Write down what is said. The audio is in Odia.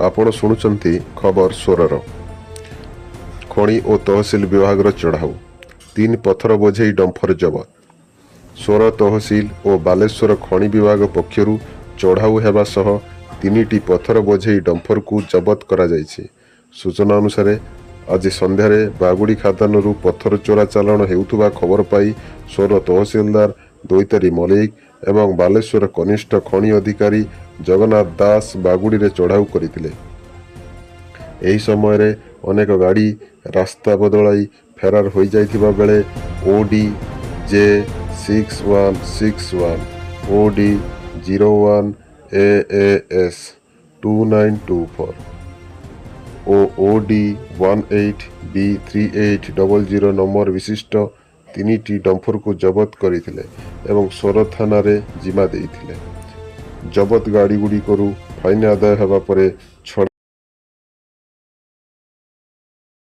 ଆପଣ ଶୁଣୁଛନ୍ତି ଖବର ସ୍ୱରର। ଖଣି ଓ ତହସିଲ ବିଭାଗର ଚଢ଼ାଉ, ତିନି ପଥର ବୋଝେଇ ଡମ୍ଫର ଜବତ। ସ୍ୱର ତହସିଲ ଓ ବାଲେଶ୍ୱର ଖଣି ବିଭାଗ ପକ୍ଷରୁ ଚଢ଼ାଉ ହେବା ସହ ତିନିଟି ପଥର ବୋଝେଇ ଡମ୍ଫରକୁ ଜବତ କରାଯାଇଛି। ସୂଚନା ଅନୁସାରେ, ଆଜି ସନ୍ଧ୍ୟାରେ ବାଗୁଡ଼ି ଖାଦାନରୁ ପଥର ଚୋରା ଚାଲାଣ ହେଉଥିବା ଖବର ପାଇ ସ୍ୱର ତହସିଲଦାର ଦୈତାରୀ ମଲ୍ଲିକ ଏବଂ ବାଲେଶ୍ୱର କନିଷ୍ଠ ଖଣି ଅଧିକାରୀ ଜଗନ୍ନାଥ ଦାସ ବାଗୁଡ଼ିରେ ଚଢ଼ାଉ କରିଥିଲେ। ଏହି ସମୟରେ ଅନେକ ଗାଡ଼ି ରାସ୍ତା ବଦଳାଇ ଫେରାର ହୋଇଯାଇଥିବା ବେଳେ OD J 6161, OD 01 AAS 2924 ଓ OD 18 B 3800 number ବିଶିଷ୍ଟ ତିନିଟି ଡମ୍ଫରକୁ ଜବତ କରିଥିଲେ ଏବଂ ସୋର ଥାନାରେ ଜିମା ଦେଇଥିଲେ। ଜବତ ଗାଡ଼ିଗୁଡ଼ିକରୁ ଫାଇନ୍ ଆଦାୟ ହେବା ପରେ ଛଡ଼ା